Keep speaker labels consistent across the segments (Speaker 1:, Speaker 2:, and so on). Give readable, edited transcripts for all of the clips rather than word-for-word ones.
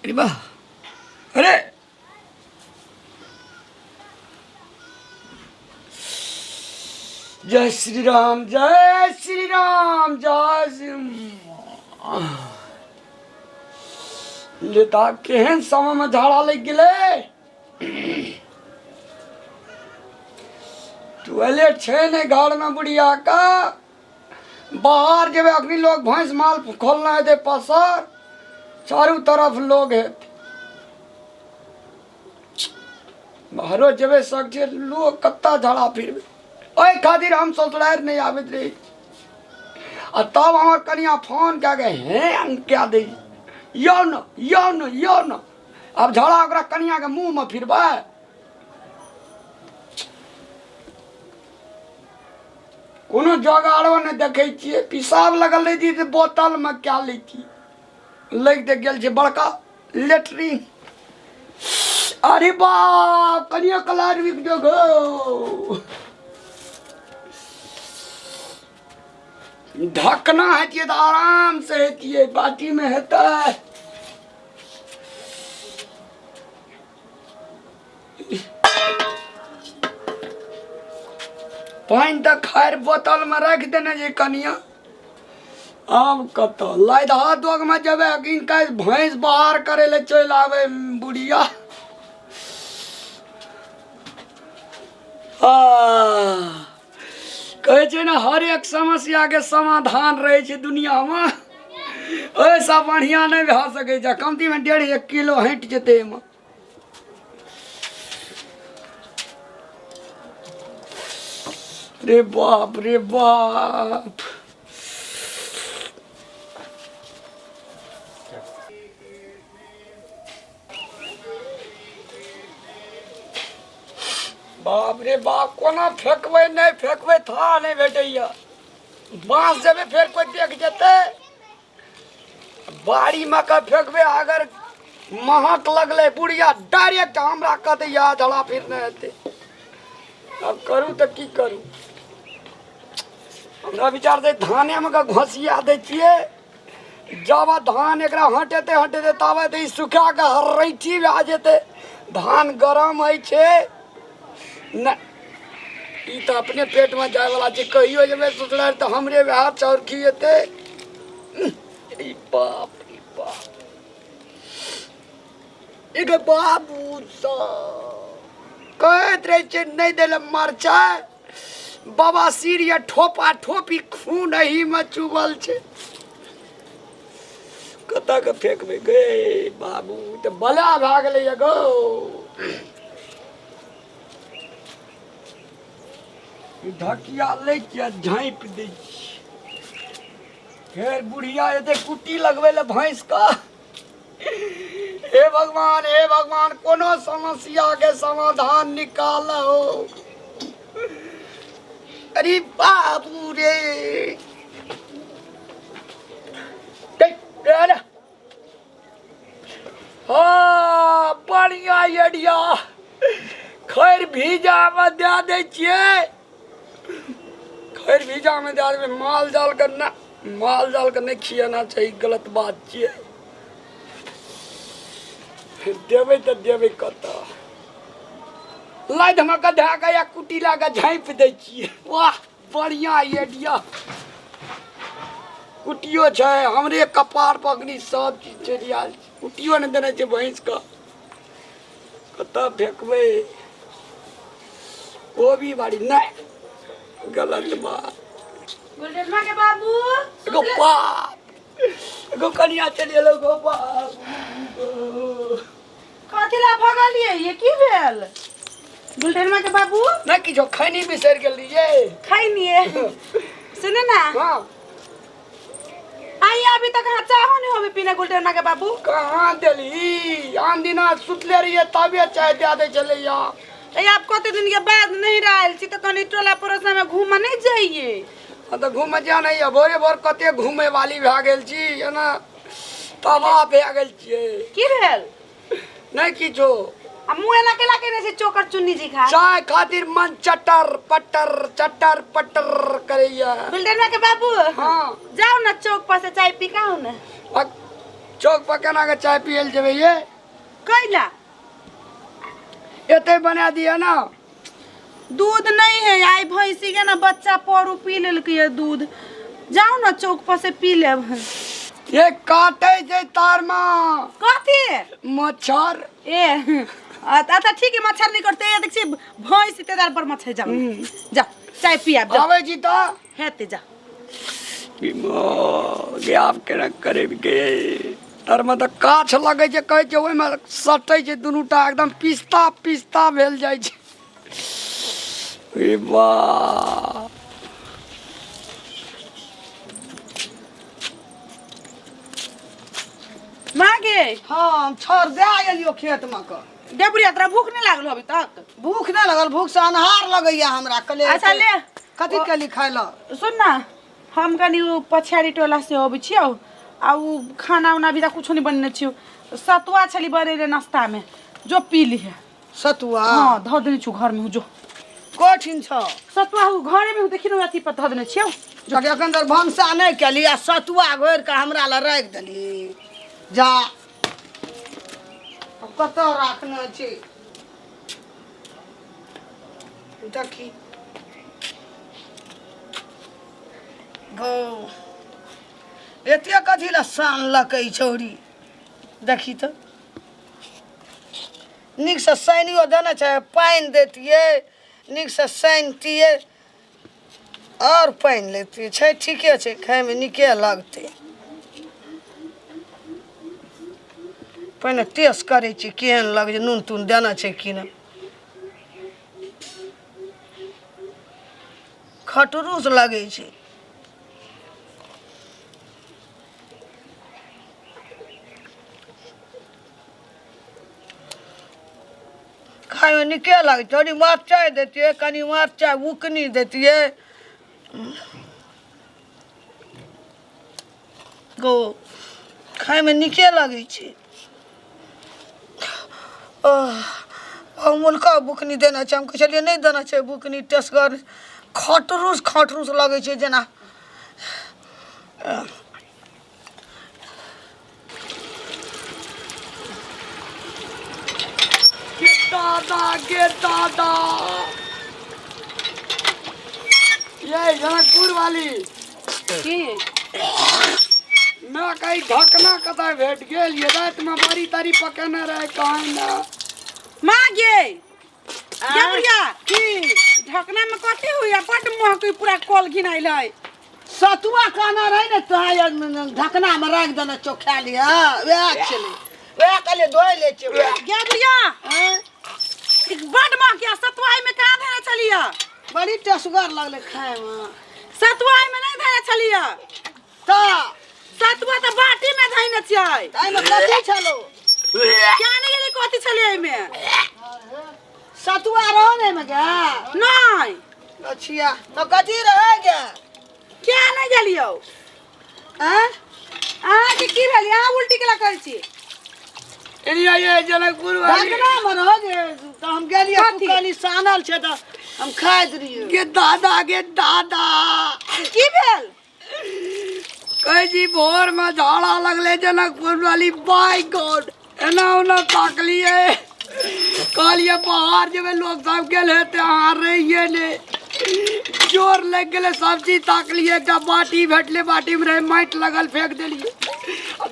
Speaker 1: अरे वाह, अरे जय श्री राम, जय श्री राम, जय श्री लेता। केहन समय में झाड़ा लग गेलै। टॉयलेट छै नहि घर में बुढ़िया का। बाहर जेबै अखनी लोग भैंस माल खोलना हेतै, पसर चारू तरफ लोग हेतै। बाहरो जेबै सगठे लोग, कत्ता झाड़ा फिरबै? ओहि खातिर हम ससुरारि नहि आबैत रही। आ तब हमर कनिया फोन कए के हे कए दै, यौ न, यौ न, यौ न। आब झाड़ा ओकरा कनिया के मुंह में फिरबै? कोनो जोगाड़ो नहि देखै छियै। पिसाब लगल रहितियै तऽ बोतलमे कए लैतियै। लागि तऽ गेल छै बड़का लेटरिन। अरे बाप, कनिया कला रुकि जो गो। ढकना हेतियै तऽ आराम से हेतियै, बाटीमे हेतै। पानि तऽ खैर बोतलमे राखि देने जे कनिया। आब कतऽ लैदहा दोगमे जेबै? अखन भैंस बाहर करै लए चलि आबै बुढ़िया। कहै छै ने, हर एक समस्याके समाधान रहै छै दुनियामे। ओहिसँ बढ़िआँ नहि भए सकै छै। कमतीमे डेढ़ एक किलो हटि जेतै एहिमे। रे बाप रे बाप, बाप रे बाप, कोना फेकबै नहि फेकबै था नहि भेटैया। बाँस जेबै, फेर कोइ देख जेतै। बाड़ीमे के फेकबै? अगर महक लगलै, बुढ़िया डायरेक्ट हमरा कहतै या झड़ा फिर नहि हेतै। आब करू तऽ की करू? हमरा विचार से धानेमे के घोसिया दै छियै। जब धान एकरा हटेतै हटेतै, ताबे तऽ ई सुखा कऽ हरैठी भए जेतै। धान गरम होइ छै नहि, ई तऽ अपने पेटमे जायवला छै। कहियो जेबै ससुरारि तऽ हमरे वएह चाउर खिएतै। ई बाप रे बाप, एगो बाबू सब कहैत रहै छै नहि दै लए मरचाइ। बवासीर या ठोपा ठोपी खून एहिमे चुबल छै। कतऽ के फेकबै गे बाबू? तऽ बला भए गेलै गो। ढकिया लै छियै, झाँपि दै छियै। फेर बुढ़िया एतै कुट्टी लगबै लए भैंस के। हे भगवान, हे भगवान, कोनो समस्या के समाधान निकालो। अरे बाबू रे, हाँ, बढ़िया आइडिया। खैर, भीजामे दए दै छियै। खैर, भीजामे दए देबै। माल जाल के ना, माल जाल के नहि खियाना चाही, गलत बात छियै। देबै तऽ देबै कतऽ? लादि मे के धए कऽ या कुटी लए कऽ झाँपि दै छियै। वाह, बढ़िया आइडिया। कुटियो छै हमरे कपार पकड़ी, सब चीज चलि आयल छै। कुटियो नहि देने छै भैंसके। कतऽ फेकबै? कोबी बाड़ी नहि, गलत बात।
Speaker 2: गुलटेनमा के बाबू।
Speaker 1: एगो बाप, एगो कनिया चलि एलो गो बाबू।
Speaker 2: कथी ला भगलियै? ये की भेल गुलटेनमा के बाबू?
Speaker 1: नहि किछो, खैनी बिसरि गेल रहियै।
Speaker 2: खैनिए? सुने ना।
Speaker 1: हाँ।
Speaker 2: आई अभी तक अहाँ चाहो नहीं होबे पीने गुलटेनमा के बाबू?
Speaker 1: कहाँ देली? आन दिना सुतले रहियै तबे चाय दए दै छलैया।
Speaker 2: ए, आप कते दिन के बाद नहीं रहल छी तऽ कनी टोला पड़ोसा में घूमऽ नहीं जाइए?
Speaker 1: हाँ, तऽ घूमे जा नहीं यऽ। भोरे भोर कते घूमे वाली भए गेल छी, एना तबाह भए गेल छियै।
Speaker 2: की भेल?
Speaker 1: नहि किछो।
Speaker 2: आ मुँह एना केला केने छै चोकर चुन्नी जी खा
Speaker 1: चाय खातिर मन चटर पटर चटर पटर करैया।
Speaker 2: गुलटनवा के बाबू।
Speaker 1: हाँ।
Speaker 2: जाओ ना चौक पर से चाय पी के आओ ना।
Speaker 1: चौक पर केना के चाय पियल जेबै ये?
Speaker 2: कैला?
Speaker 1: एते बना दिया ना।
Speaker 2: दूध नहीं है, आई भैंसी के ना बच्चा परू पी लेलकै है दूध। जाओ ना चौक पर से पी लेब।
Speaker 1: ये काटे छै तार में।
Speaker 2: कथी?
Speaker 1: मच्छर।
Speaker 2: ए अच्छा ठीक है, मच्छर नहीं करते। ये देखी भैंस तेदार पर मच्छर। जाओ जा चाय पी आब जाओ।
Speaker 1: आबै छी तऽ
Speaker 2: हेते जा।
Speaker 1: आप केना करे गे तर में तऽ काछ लगै छै, कहै छै ओहिमे सटै छै दुनूटा एकदम पिस्ता पिस्ता भेल जाइ छै। वाह
Speaker 2: माँ गे।
Speaker 3: हाँ, छोड़ दे एलियो खेत में के।
Speaker 2: देबुरिया तोरा भूख नहीं लागल अभी तक?
Speaker 3: भूख नहीं लगल, भूख से अन्हार लगैया हमरा। कले
Speaker 2: अच्छा ले
Speaker 3: कथी केली खाय ल?
Speaker 2: सुन ना, हम कनी उ पछाड़ी टोला से अबै छियौ आ उ खाना उना भी त कुछो नहीं बनेने छियौ। सतुआ छली बनेले नाश्ता में, जो पी लिहे।
Speaker 3: सतुआ?
Speaker 2: हाँ, धऽ देने छियौ घर में। जो
Speaker 3: कठिन छ
Speaker 2: सतुआ उ घरे में देखी न अथी पर धऽ देने छियौ।
Speaker 3: जब एखन तक भनसा नहीं केली आ सतुआ घोरि के हमरा लए राखि देली। जा कतऽ राखने छी देखी गौ एते कथी लए सानलकै छौड़ी। देखी तऽ नीकसँ सानियो देने छै, पानि दैतियै नीकसँ सानितियै आओर पानि लैतियै। छै ठीके छै, खायमे नीके लगतै। पहिने टेस्ट करै छी केहन लगै छै, नून तून देने छै कि नहि। खटरूस लगै छै। खायमे नीके लगै छै। थोड़ी मरचाइ दैतियै, कनि मरचाइ बुकनी दैतियै। गो खायमे नीके लगै छै। अमूलका बुकनी देने छै। हम कहै छलियै नहि देने छै बुकनी, टेसगर खटरूस खटरूस लगै छै जेना।
Speaker 1: के दादा के दादा ये जनकपुर वाली
Speaker 2: की
Speaker 1: मैं कहीं ढकना कतऽ भेट गेल? ये राति में बड़ी तारी पकेने रहे कहीं ना।
Speaker 2: माँ गे बुढ़िया की ढकना में कथी हुई? बड महक पूरा कल घिनाइल है।
Speaker 3: सतुआ कहना रहे ने तोरा ढकना में राखि देने छौ, खा लिह। वएह छलै, वएह कहलियै धोइ लै छियै।
Speaker 2: गे बुढ़िया बड महक सतुआ में कहाँ धेने छलियै?
Speaker 3: बड़ी टेसगर लगलै खायमे।
Speaker 2: सतुआ में नहीं धेने छलियै
Speaker 3: तऽ
Speaker 2: सतुआ तऽ बाटी में धैने छियै।
Speaker 3: एहिमे कथी छलौ?
Speaker 2: क्या नहीं गेलै कथी छलै एहिमे?
Speaker 3: सतुआ रहो ने एहिमे गे?
Speaker 2: नहीं।
Speaker 3: अच्छा तऽ कथी रहै गे?
Speaker 2: क्या नहीं गेलियौ?
Speaker 3: आँय
Speaker 2: अहाँके की भेल? अहाँ उल्टी केला करै छी?
Speaker 1: ये जनकपुर वाली
Speaker 3: ढकना में रहो गे तऽ हम गेलियै।
Speaker 2: कथी?
Speaker 3: कहली सानल छै तऽ हम खाइत रहियै।
Speaker 1: के दादा के दादा
Speaker 2: की भेल?
Speaker 1: कहै छी भोर में झाड़ा लगले जनकपुर वाली। बाय गॉड एना ओना ताकलियै, कहलियै बाहर जेबै लोक सब गेल हेतै, अहाँ रहियै ने। जोर लागि गेलै, सब चीज ताकलियै, एकटा बाटी भेटलै, बाटीमे रहै माटि लगल, फेंक देलियै।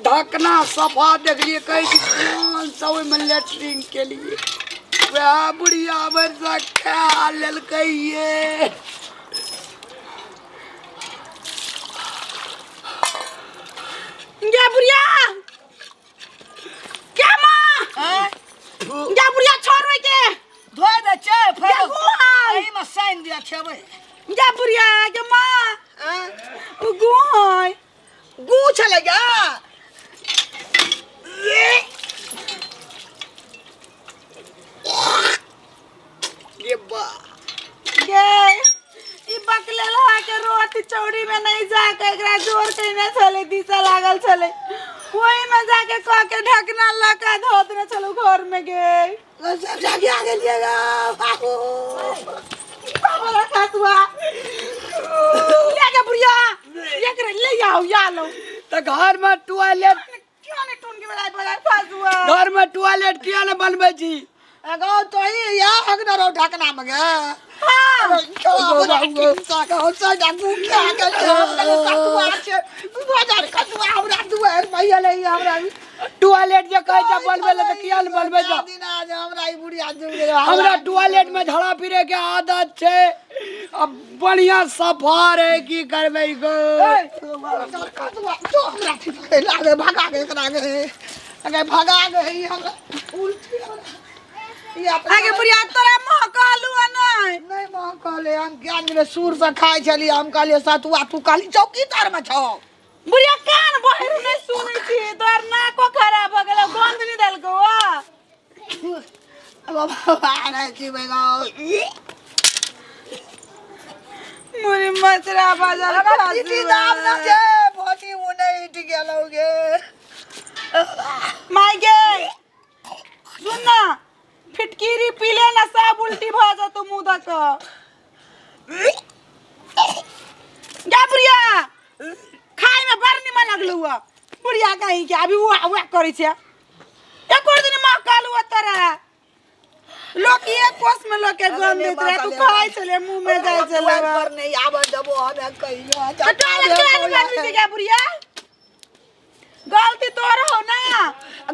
Speaker 1: ढकना सफा देखलियै, कहै छी कोन सब ओहिमे लेटरिन केलियै। वएह बुढ़िया भरिसँ खा लेलकै ये।
Speaker 2: गे बुढ़िया के माँ गे बुढ़िया छोड़ के
Speaker 3: धोइ दै छै फेर
Speaker 2: गे गुहाल।
Speaker 3: एहिमे सानि दिअ खेबै।
Speaker 2: गे बुढ़िया गे माँ उ गुहाल
Speaker 3: गू छलै गे।
Speaker 1: गे बा
Speaker 2: गे ई बकलेल हा के रोटी चौड़ी में नहीं जाके एकरा जोर कइने छलै, दिशा लागल छलै। ओहि में जाके कह के ढकना लऽ के धो देने छलू घर में गे
Speaker 3: सब जाके आ गेलियै गे बाबू।
Speaker 2: बाबा खसुआ ले के बुढ़िया एकरे ले आओ या लो
Speaker 1: तऽ घर में टॉयलेट
Speaker 2: क्यों नहीं टून के बजाय बजाय खसुआ
Speaker 1: घर में टॉयलेट किया ने बनबै छी
Speaker 3: एगो तो ही या हगना रो ढकना में गे
Speaker 2: हाँ
Speaker 1: टॉयलेट जे कहै छै बनबै लए तऽ किया ने बनबै छै हमरा टॉयलेट में झड़ा पीरे के आदत छै अब बढ़िया सफा रहे की करबै गो
Speaker 2: आगे बुढ़िया तोरा मुँह कहलू आ नहीं
Speaker 3: नहीं माँ कहले हम ज्ञान गेले सुर से खाइ छलियै हम कहलियै सतुआ तू कहली चौकी तर में छौ
Speaker 2: बुढ़िया कान बहिर नहीं सुनै छी तोहर नाको खराब हो गेलो गंध नहीं देलको आ
Speaker 3: बाबा नहीं छी बेगो
Speaker 2: मुरी मचरा बाजार
Speaker 3: पीटी दाम ना छे भोटी उने इट गेलौ गे
Speaker 2: माय गे सुन ना फिटकिरी पीले ना सब उल्टी भऽ जेतौ मुँह दऽ कऽ गे बुढ़िया खाय में बड़ निमन लगलौ हुआ बुढ़िया कहीं के अभी उआ उआ करै छै एको दिन महकल हुआ तोरा लोक एक कोस में लोक के गम देत रहे तू खाइ छले मुंह में जाइ छले
Speaker 3: पर नहीं आबे देबो हमे कहियो
Speaker 2: तो टॉयलेट के नहीं बनबी छै गे बुढ़िया गलती तोर हो ना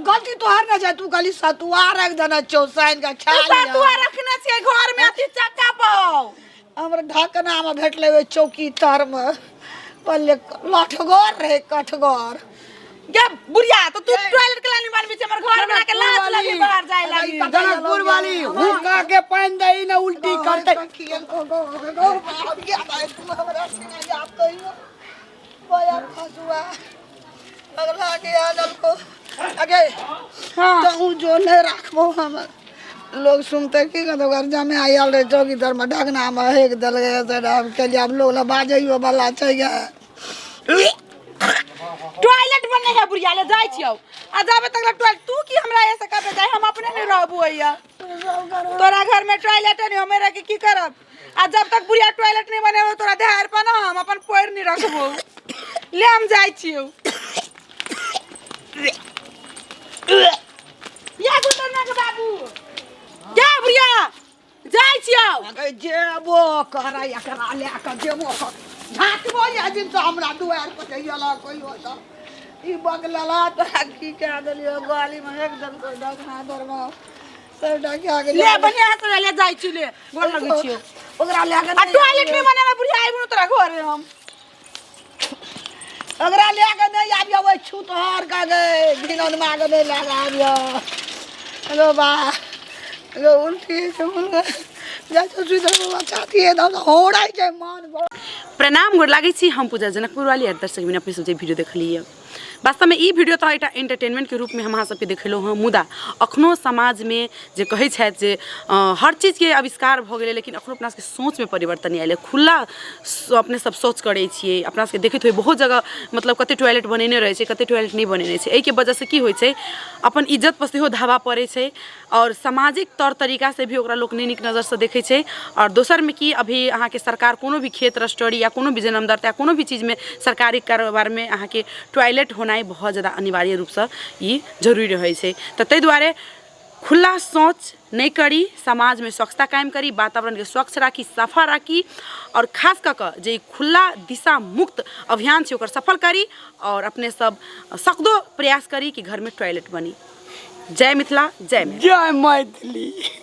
Speaker 3: गलती तोहर ना छै तू कहली सतुआ रख देना चौसाइन के खा
Speaker 2: तो
Speaker 3: लिअ
Speaker 2: सतुआ रखने छियै घर में अथी चक्का पर
Speaker 3: हमरा ढकना में भेटलै ओहि चौकी तर में पहिले लठगर रहे कठगर
Speaker 2: गे बुढ़िया तो तू टॉयलेट के लानी बनबी छै हमर घर में आके लाज लगी बाहर जाय लागी
Speaker 1: जनकपुर वाली हुक्का के पानि दही ने उल्टी करतै
Speaker 2: हाँ
Speaker 3: तहूँ जो नहीं राखबो हम लोग सुनते की कहते ओकर जमे आयल रहे चौकीदार में ढकना में हेक देल गए से हम कहलिए आब लोग ला बाजैयो वाला छै गे
Speaker 2: टॉयलेट बने है बुढ़िया ले जाइ छियौ आ जाबे तक टॉयलेट तू की हमरा ऐसे कहबे जाय हम अपने नहीं रहबो हैया तोरा घर में टॉयलेट नहीं हमे रह के की करब आ जब तक बुढ़िया टॉयलेट नहीं बनेबो तोरा देहार पर ना हम अपन पैर नहीं रखबो ले हम जाइ छियौ या गुंडर के बाबू जा बुढ़िया जाइ छियौ
Speaker 3: अगे जेबो करै एकरा लए कऽ जेबो कर झाँकबो या दिन तऽ हमरा दुआरि पर जइयो कहियो तऽ ई बगलला तोरा की कए देलियो गलीमे एक दम डगना दरमे सबटा क्या गेलियो
Speaker 2: ले बढ़िया से ले जाइ छी ले गोर लगै छियौ
Speaker 3: ओकरा लए कऽ
Speaker 2: आ टॉयलेट नहीं बनेबे बुढ़िया आइबो न तोरा घरे हम
Speaker 3: ओकरा लए कऽ नहि आबियौ ओहि छूतहर के गे घिनौन माँ के नहि लए कऽ आबियौ हेलो बा हेलो उल्टी छै जाइ छौ सुति रहू छाती एकदम होड़ै छै मन
Speaker 2: प्रणाम गोर लागै छी हम पूजा जनकपुर वाली आर दर्शक बिना अपने सब जे वीडियो देखलियै वास्तवमे ई वीडियो तऽ एकटा एंटरटेनमेंटके रूपमे हम अहाँ सबके देखेलहुँ हँ मुदा अखनो समाजमे जे कहै छथि जे हर चीजके आविष्कार भऽ गेलै लेकिन अखनो अपना सबके सोचमे परिवर्तन नहि आयल खुला अपने सब शौच करै छियै अपना सबके देखैत होबै बहुत जगह मतलब कते टॉयलेट बनेने रहै छै कते टॉयलेट नहि बनेने छै एहिके वजहसँ की होइ छै अपन इज्जतपर सेहो धावा पड़ै छै आओर सामाजिक तौर तरीकासँ भी ओकरा लोक नहि नीक नजरसँ देखै छै आओर दोसरमे की अभी अहाँके सरकार कोनो भी खेत रजिस्ट्री या कोनो भी जन्मदत्ता या कोनो भी चीजमे सरकारी कारोबारमे अहाँके टॉयलेट होनाइ बहुत जादा अनिवार्य रूपसँ ई जरूरी रहै छै तऽ ताहि दुआरे खुला शौच नहि करी समाजमे स्वच्छता कायम करी वातावरणके स्वच्छ राखी सफा राखी आओर खास कऽ कऽ जे ई खुला दिशा मुक्त अभियान छै ओकर सफल करी आओर अपने सब सकदो प्रयास करी कि घरमे टॉयलेट बनी जय मिथिला जय मैथिली
Speaker 1: जय मैथिली।